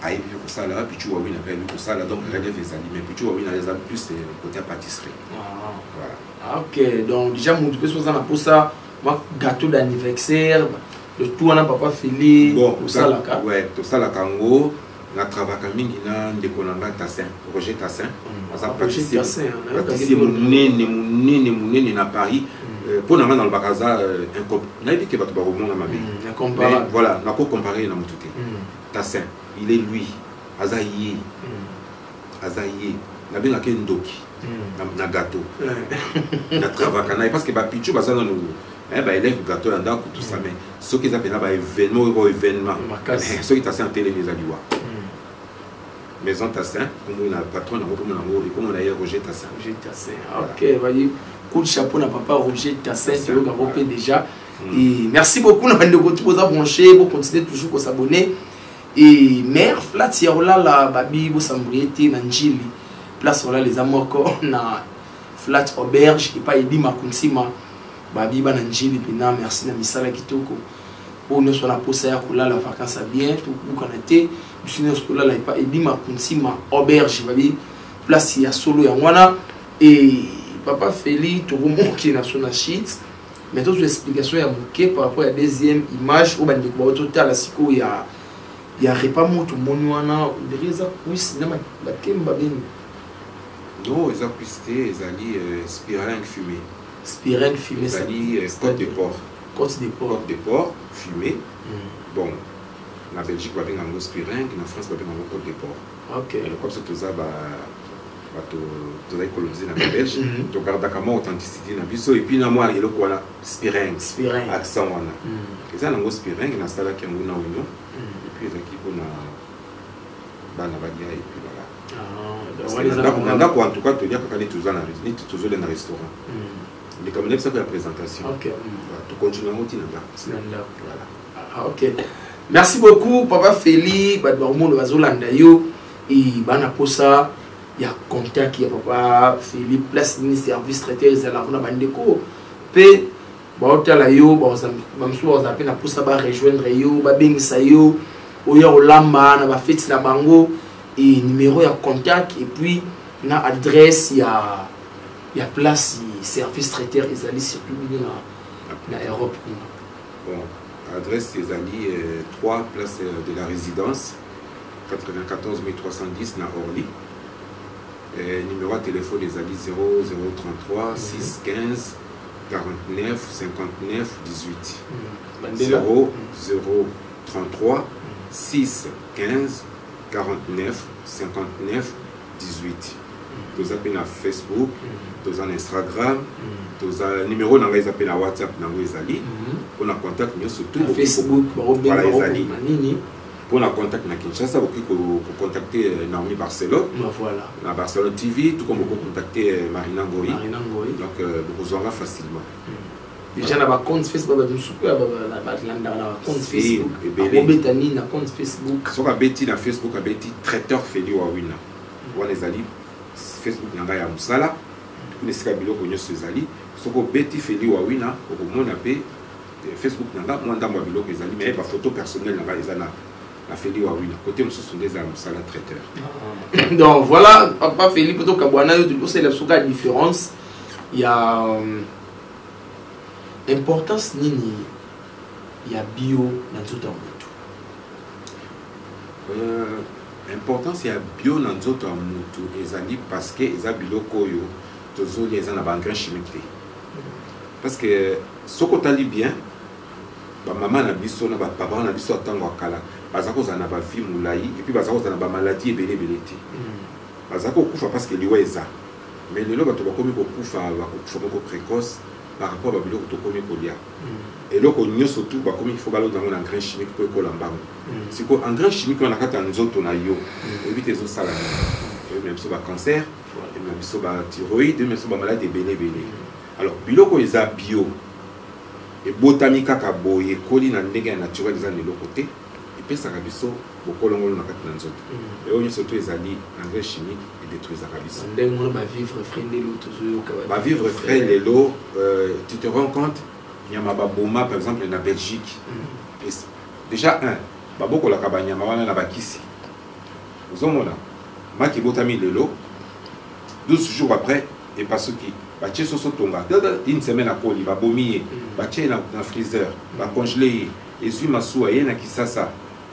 Ayebi mpe kosala. Pichu Wawina mpe ayebi kosala. Donc relève ezali, mais Pichu Wawina eza plus côté ya pâtisserie. Voilà. Ah, ok, donc déjà motu mpe so oza na mposa mwa gâteau d'anniversaire, le tout wana, papa Feli osalaka? Ouais, tosalaka yango. Na travaillaka mingi na ndeko na nga Tassin, Roger Tassin. Aza pâtissier monene, monene, monene na Paris. Mpo na nga nalobaka aza, nayebi ke bato bakomona mabe, voilà, nakocompare na motu te. Tassin, il est lui, aza ye, aza ye. Nabengaka ye ndoki na gâteau. Na travaillaka na ye parce que bapichu baza nanu baélève gâteau ya ndako, tout ça, mais soki eza mpena baévénement oyo, événement, soki Tassin atelemi, eza liwa. Maison Tassin, kombo na patron nango, kombo nango, ekombo na ye Roger Tassin. Roger Tassin, ok. Bayi coup de chapeau na papa Roger Tassin, toyokako mpe déjà. Et merci beaucoup na bandeko ti boza branché, bocontinue toujours kosabonner. Et mare flat ya kolala, babi bosambrie te na Njili, place kolala eza moko na Flat Auberge epai Edima Kuntima. Babi bana Njili mpena merci na misala kitoko oyo nyonso. Na posa ya kolala vacance ya bien, tobukana te, biso nyonso tolala epa Edima Kuntima Auberge. Babi place ya solo yango wana. E papa Feli, tokomoki na so na shit, mais tozwa explication ya moke par rapport ya deuxième image oyo bandeko bao totala sikoyo ya repas moko tomoni wana, ondire eza cuisse na bakemba beni. Non, eza cuisse te, ezali spiringue fumée. Spiringue fumée. Ezali côte de porc. Côte de porc. Côte de porc fumée. Bon, na Belgique babenga yango spiringue, na France babenga yango côte de porc. Comme ça toza bato tozali colonise na babelge, togardaka mwa authenticité na biso. Et puis na mwa eloko wana spiringue, accent wana eza nango spiringue. Nasalaki yango na oignon et puis ezalaki mpona bana balia. Et puis voilà, na ndako en tout cas tolia kaka neti toza neti tozolia na restaurant. Likambo nayebisako ya présentation, tocontinue yango ntina ndako. Voilà. Ok, merci beaucoup papa Feli. Bato bakomona bazolanda yo e bana posa ya contact ya papa Feli, place nini service traiteur ezala kuna? Bandeko mpe baotala yo, bamosusu bazala mpe na mposa barejoindre yo, babengisa yo oya kolamba na bafeti na bango. E numéro ya contact et puis na adresse ya place service traiteur ezali, surtout bino na Europe kuna. Bon, adresse ezali 3 place de la Résidence, 94 310 na Orly. Numéro ya téléphone ezali 0033 615 49 59 18. 0033 6 15 49 59 18. Toza mpe na Facebook, toza na Instagram, toza numéro na ngai eza mpe na WhatsApp nango ezali mpona contact nyonso. Facebook? Voilà, ezali mpona contact na Kinshasa. Bokoki kocontacte Naomi Barcelone na Barcelone TV, tout comme bokocontacte Marina Ngoi. Donc bokozwanga facilement. Déjà na bacompte Facebook, bato mosusu oyo balandaka na bacompte Facebook, akobeta nini na compte Facebook? Soki abeti na Facebook, abeti Traiteur Feli Wawina, wana ezali Facebook na ngai ya mosala, kuna esika biloko nyonso ezali. Soki obeti Feli Wawina, okomona mpe. Facebook na nga, mwa ndambo ya biloko ezali, mais bafoto personnel na nga eza na Feli Wawina. Côté mosusu nde eza ya mosala traiteur. Donc voilà, papa Feli, po tokabwana yo, tosala biso kaka différence ya importance nini ya bio na nzoto ya motu. Importance ya bio na nzoto ya motu ezali parce que eza biloko oyo tozolia, eza na baengrais chimique te. Parce que soki otali bien, bamama na biso na bapapa na biso ya ntango ya kala baza kozala na bavie molai, et puis baza kozala na bamaladi ebele ebele te. Baza kokufa parce que liwa eza, mais lelo bato bakomi kokufa, bakokufa moko précoce par rapport babiloko tokomi kolia. Eloko nyonso tu bakomi, faut balonda yango na engrais chimique mpo ekola mbango. Sikoyo engrais chimique wana na kati ya nzoto na yo, oyebi te ezosala nini. Oyebi na biso bacancer, oyebi na biso bathyroïde, oyebi na biso bamaladi ebele ebele. Alors biloko eza bio, ebotami kaka boye, ekoli na ndenge ya naturel, eza na eloko te, epesaka biso bokolongolo na kati na nzoto. Oyo nyonso to ezali engrais chimique edétruisaka biso. Ndenge mona bavivre frais nde lelo tozoyoka. Bavivre frais lelo, tu te rends compte, nyama baboma par exemple na Belgique, déjà un babokolaka banyama wana na bakisi. Ozomona maki ebotami lelo, 12 jours après epasuki, batie soso tonga, une semaine akoli, babomi ye, batie na freezer, bacongeler ye, ezwi masuwa ye na Kisasa,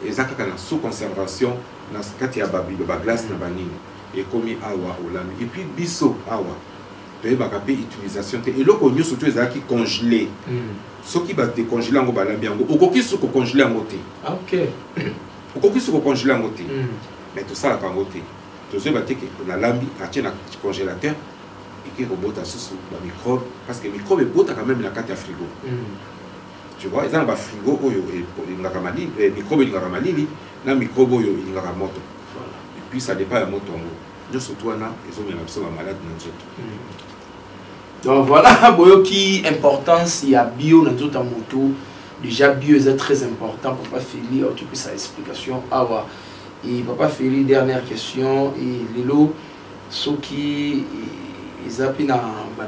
eza kaka na sous conservation na kati ya babilo, baglace na banini, ekomi awa, olami. Et puis biso awa toyebaka mpe utilisation te. Eloko nyonso to ezalaki congelé, soki badécongeler yango, balambi yango, okoki su kocongeler yango te. Okoki su kocongeler yango te. Mais tosalaka yango te, tozoyeba te ke nalambi, atie na congélateur, eke kobota susu bamicrobe, parce que microbe ebotaka même na kati ya frigo. Tu vois, eza na bafrigo oyo elingaka malili, microbe elingaka malili, na microbe oyo elingaka moto. Et puis ça dépend ya moto yango. Nyonso tu wana ezomema biso bamalade na nzoto. Donc voilà, boyoki importance ya bio na nzoto ya motu. Déjà bio eza très important. Papa Feli otopesa explication awa. Et papa Feli, dernière question. Et lelo soki eza mpe na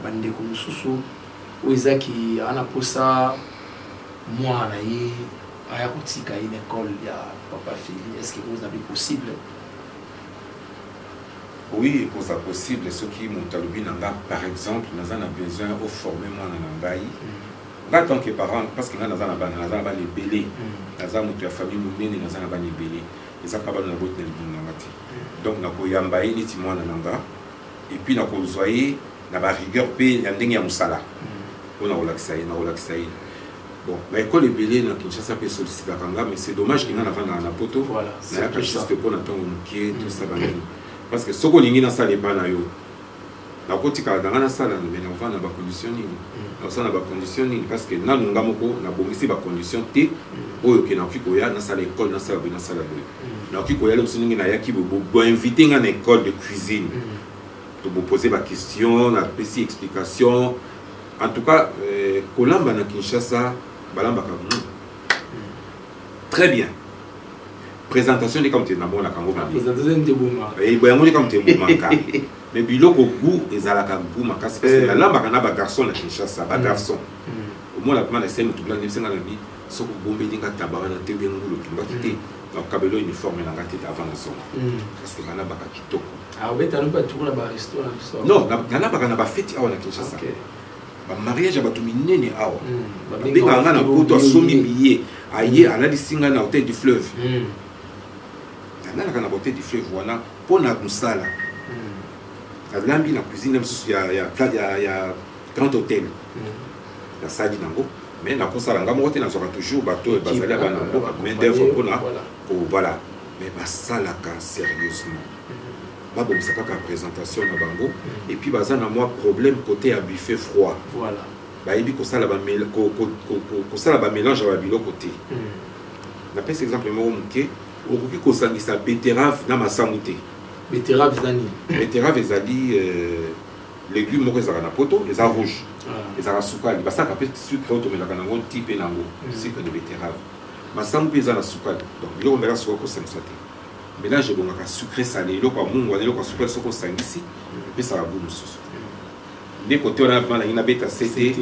bandeko mosusu oyo ezaki aza na mposa mwana na ye aya kotika ye na école ya papa Feli, est ce que oza mpe possible? Oui, ekoza possible. Soki moto alobi na nga par exemple, naza na besoin oformer mwana na ngai, nga tant que parent, parce que nga naza na bana, naza na bana ebele, naza moto ya famille monene, naza na bana ebele, eza kaka bana na boti na libumu na nga te. Donc nakoyamba ye neti mwana na nga, et puis nakozwa ye na barigueur mpe ya ndenge ya mosala mpo nakolakisa ye, nakolakisa ye. Bon, baekole ebele na Kinshasa mpe sollicitaka nga, mais c'est dommage ke nga navandaka na poto, nayaka juste mpo na ntango moke, tosala banini. Parce que soki olingi nasala epa na yo, nakotikala na nga nasala, mais nakovanda na bacondition nini, nakosala na bacondition nini? Parce que nanu nga moko nabongisi bacondition te oyo ke nakoki koya nasala école, nasala boye, nasala boye. Nakoki koya lobiso ndenge nayaki boye, boinviter nga na école de cuisine, tobopose baquestion, napesi explication. En tout cas, kolamba na Kinshasa, balambaka très bien. Présentation nde kaka moto namonaka yango mabe, yango nde kaka moto ebomaka, mais biloko goût ezalaka goût makasi, parce que nalambaka na bagarçon na Kinshasa. Bagarçon omona mpema na se motu blanc bisenga na bi, soki obombeli nga taba wana te, obie ngulu otumbaki te, nakokabela uniforme na nga te avant nazonga, parce que balambaka kitoko. Non, nalambaka na bafeti awa na Kinshasa, bamariage ya bato minene awa. Babengaka nga na poto, asombi billet, aye, alalisi nga na Hôtel du Fleuve. Nalalaka na Hôtel du Fleuve wana mpo na mosala. Nalambi na cuisine mosusu ya Grand Hôtel, nasali nango, mais nakosala nga moko te, nazwaka toujours bato oyo bazali ya bana mboka, main d'œuvre mpona voilà. Mais basalaka sérieusement, babongisa kaka présentation na bango. Et puis baza na mwa problème côté ya buffet froid. Bayebi kosala bamélange ya babiloko te. Napesa exemple moko moke: okoki kosangisa betterave na masangu te. Betterave eza nini? Betterave ezali légume moko ezalaka na poto, eza rouge, ezalaka sukali, basalaka mpe sucre oyo tomelaka nango ti mpe nango, sucre de betterave. Masangu mpe eza na sukali. Donc biloko melaka sukali, kosangisa te. Mélange ebongaka sucré salé, eloko ya mungwa na eloko ya sukali, soki osangisi epesaka goût mosusu. Nde kote wana vraiment nangi nabeta se te.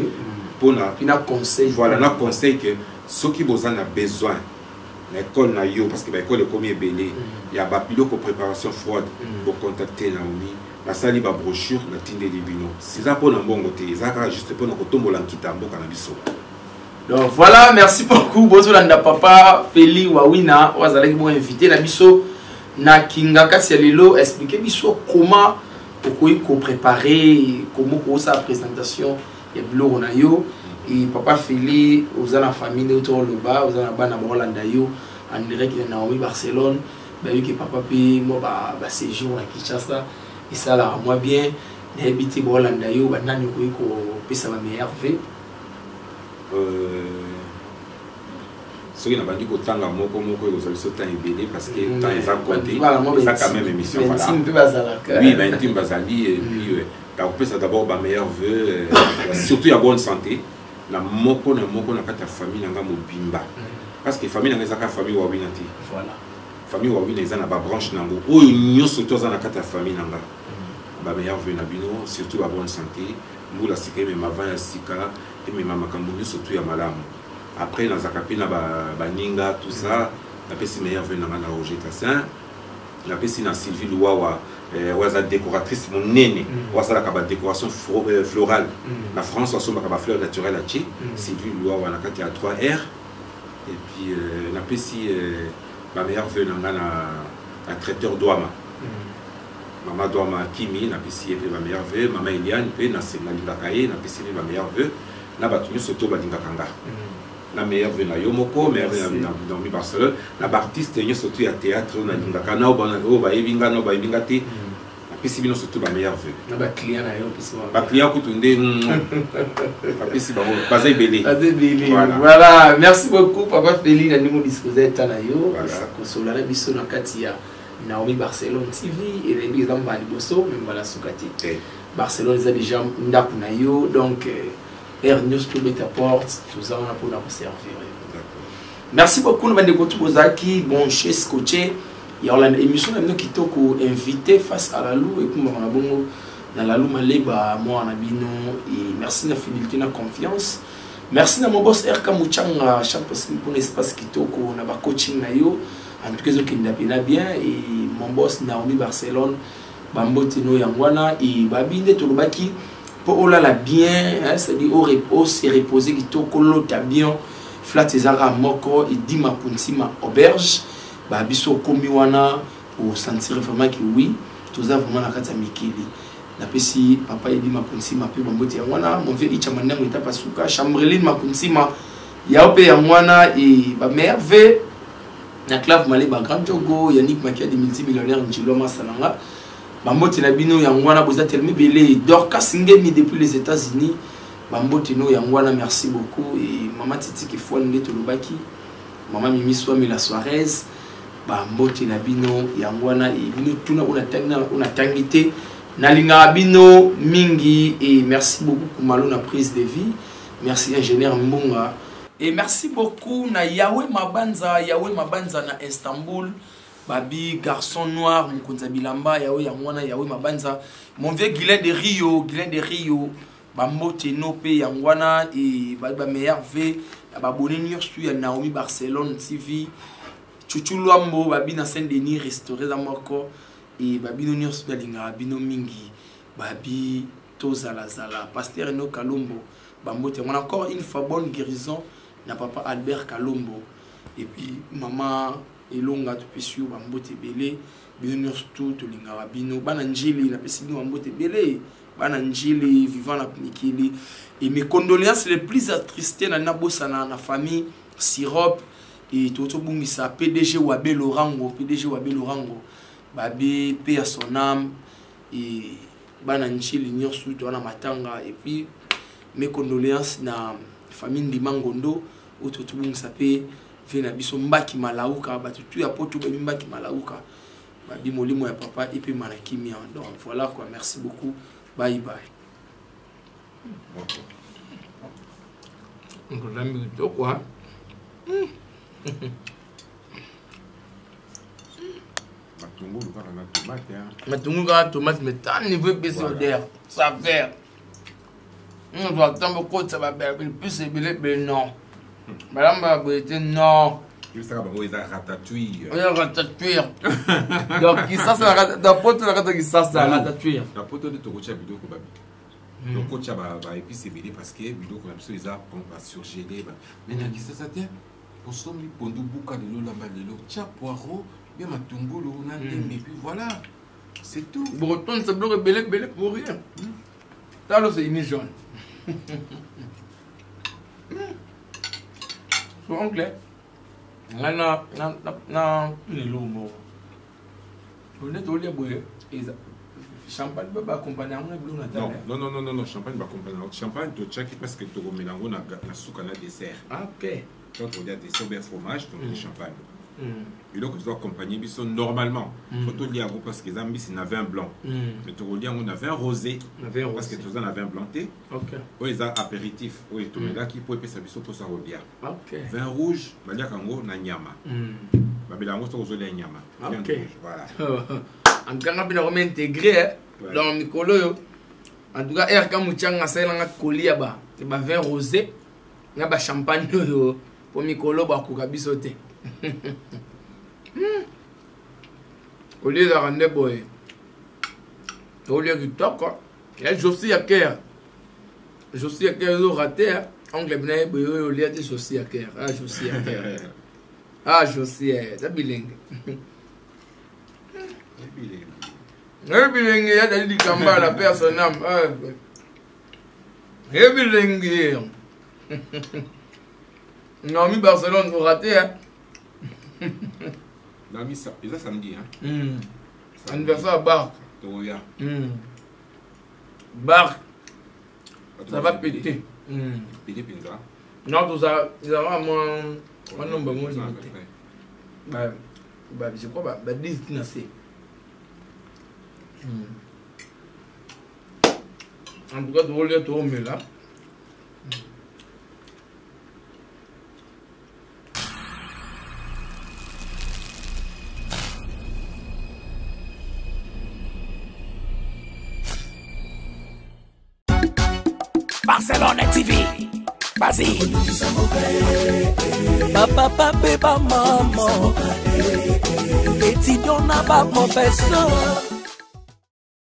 Mpona na conseil. Voilà, na conseil que soki boza na besoin na école na yo, parce que baécole ekomi ebele, ya babiloko préparation froide, bocontacte Naomi. Nasali babrochure, natindeli bino. Eza mpona mbongo te, eza kaka juste mpona kotombola nkita ya mboka na biso. Donc voilà, merci beaucoup. Bozolanda papa Feli Wawina, oyo azalaki bon invité na biso na kinga kasi ya lelo. Expliquer biso comment okoki kopréparer, comment okosala présentation ya biloko na yo. E papa Feli, oza na famille nde oti oloba, oza na bana baolanda yo en direct ya Naomi Barcelone. Bayebi ke papa mpe mwa baséjour na Kinshasa esalaka mwa bien. Nayebi te, baolanda yo banani, okoki kopesa bameilleurs vœux? Soki nabandi kotanga moko moko, ekozwa biso temps ebele, parce que temps eza compté, eza quand même émission. Voilà. Mpe bazalaka. Oui, baintime bazali. Et puis nakopesa d'abord bameilleurs vœux, surtout ya bonne santé na moko na moko na kati ya famille na nga mobimba, parce que famille na nga ezaka famille Wawina te. Famille Wawina eza na babranche nango oyo nyonso to aza na kati ya famille na nga. Bameilleurs vœux na bino, surtout ba bonne santé. Mbula sika emema vent ya sika, emema makambo nyonso tu ya malamu. Après, nazalaka mpe na baninga, tout ça. Napesi meilleurs vœux na nga na Roger Tassin, napesi na Sylvie Luwawa, oyo aza décoratrice monene, oyo asalaka badécoration florale na France, asombaka bafleur naturelle atie. Sylvie Luwawa na kati ya 3 R. Et puis napesi bameilleurs vœux na nga na traiteur Dwama, mama Dwama Kimi, napesi ye mpe bameilleurs vœux. Mama Eliane mpe nalingaka ye, napesi mpe bameilleurs vœux na bato nyonso to balingaka nga. Na meilleurs vœux na yo moko, meilleurs vœux na Naomi Barcelone, na baartiste nyonso to ya théâtre oyo nalingaka, na oyo bayebi nga, na oyo bayebi nga te, napesi bino surtout bameilleurs vœux. Na baclient na yo opesi? Baclient kutu nde bapesi bango, baza ebele. Baza ebele. Voilà, merci beaucoup papa Feli na ndenge odispose eta na yo kosola na biso na kati ya Naomi Barcelone TV. Eyebi eza mbala liboso me mbala suka te. Barcelone eza déjà ndako na yo, donc heure nyonso tobeta porte, toza wana mpona koservir yo. Merci beaucoup na bandeko tu bozalaki branché, scotché ya kolanda émission na bino kitoko, Invité face à Lalou, ekumbaka na bongo na Lalou Maleba, mwana na bino. Et merci na fidélité na confiance. Merci na mon boss RK Muchanga Champions mpona espace kitoko na bacoaching na yo. En tout cas, ezokenda mpena bien. Et mon boss Naomi Barcelone, bambote no yango wana. E babi nde tolobaki mpo olala bien, c'est-à-dire ose reposer kitoko, lota bien. Flat ezalaka moko edima kuntima auberge. Babiso okomi wana, osentir vraiment que oui, toza vraiment na kati ya mikili. Napesi papa Edi Makunsima mpe bambote yango wana. Mon vieux Icha Mandango etapa suka, Chambreline Makunsima yao mpe yango wana. E bamerve na Clave Maleba, Grand Jogo, Yannick Makiadi, multimillionnaire Njilo Masalanga, bambote na bino yango wana. Boza telemi ebele. Dorcas Ngemi depuis les États-Unis, bambote no yango wana, merci beaucoup. E mama Titi Kefwani nde tolobaki, mama Mimi Swami la Soirez, bambote na bino yango wana. E bino tuna oyo natangi te, nalingaka bino mingi. Et merci beaucoup Kumalo na prise de vie, merci ingénieur Mbunga, et merci beaucoup na Yawe Mabanza, Yawe Mabanza na Istanbul, babi garçon noir, mokonzi ya bilamba yawe yango wana, Yawe Mabanza. Mon vieux Guilin de Rio, Guilin de Rio, bambote no mpe yango wana. E bameilleurs vœux na babone nyonso ya Naomi Barcelone TV. Chuchu Lwambo, babi na Saint Denis restauré eza moko. E babino nyonso nalingaka bino mingi, babi tozalazala. Pasteur Eno Kalombo, bambote yango. Encore une fois, bonne guérison na papa Albert Kalombo et puis mama Elonga, topesi yo bambote ebele. Bino nyonso tu tolingaka bino. Bana Njili, napesi bino bambote ebele, bana Njili vivant na mikili. Et mes condoléances les plus attristées na nabosana na famille Sirop. Et totobungisa PDG Wabe Lorango, PDG Wabe Lorango, babi paix à son âme. Et bana Njili nyonso to wana matanga. Et puis mes condoléances na famille Ndima Ngondo oyo totobungisa mpe ve na biso Mbaki Malauka. Bato tu ya poto babi Mbaki Malauka, babi molimo ya papa epema na kimia. Donc voilà quoi, merci beaucoup, bye bye. Nkolambi kitoko. Matungulu kaka na tomate. Matungulu kaka tomate, mais tant niveau epesi odeur, saveur. Ozwa ntango okotisa baépice ebele ebele, non, balamba boye te, non. Yebisaka bango eza ratatouille. Oyo ratatouille. Donc Kisasa, na poto, na kati ya Kisasa, ratatouille. Na poto nde tokotya biloko, tokotya baépice ebele parce que biloko na biso eza basurgelé. Mais na Kisasa te. Osombi pondu, buka lelo, lamba lelo, tia poireau bien, matungulu na ndembe, puis voilà, c'est tout. Bokotondisa biloko ebele ebele pour rien. Talo, c'est ini jaune. So oncle, ngai na lelo moko nde tolia boye, eza champagne mpe baaccompagne yango na biloko na table? Non, non, non, non, non, champagne baaccompagne yango. Champagne totiaki parce que tokomela yango na suka, na dessert. Donc tokolia dessert ou bien fromage, tokolia champagne. Biloko ezo accompagne biso normalement, faut tolia yango parce que eza mbisi na vin blanc, mais tokolia yango na vin rosé parce que toza na vin blanc te. Oyo eza apéritif oyo tomelaki mpo epesa biso mposa kolia. Vin rouge baliaka yango na nyama, babela yango soki ozolia nyama. Voilà. En tout cas, nga mpe nakomi intégré. Donc mikolo oyo, en tout cas, rk motianga asalelanga kolia ba vin rosé na bachampagne oyo, mpo mikolo bakoka biso te. Kolia ezalaka nde boye, tolia kitoko. Ya Josi ya ker, Josi ya ker ezo rate. Oncle bina ye boye, oyo olia te. Josi ya ker, ah, Josi ya ker, ah, Josi, eza bilenge. Bilenge ya Dali Dikambala, paix à son âme. E bilenge Naomi Barcelone oraté, hein. Naomi, eza samedi, hein? Anniversaire ya Bark. Tokoya. Bark, ça va péter. Ebele mpenza. Non, toza ezalaka mwa nombre mo limité, je crois ba 10 na se. En tout cas, tokolia, tokomela. Barcelone TV. Vas-y. Bapapa mpe bamama, étudiant na baprofesseur.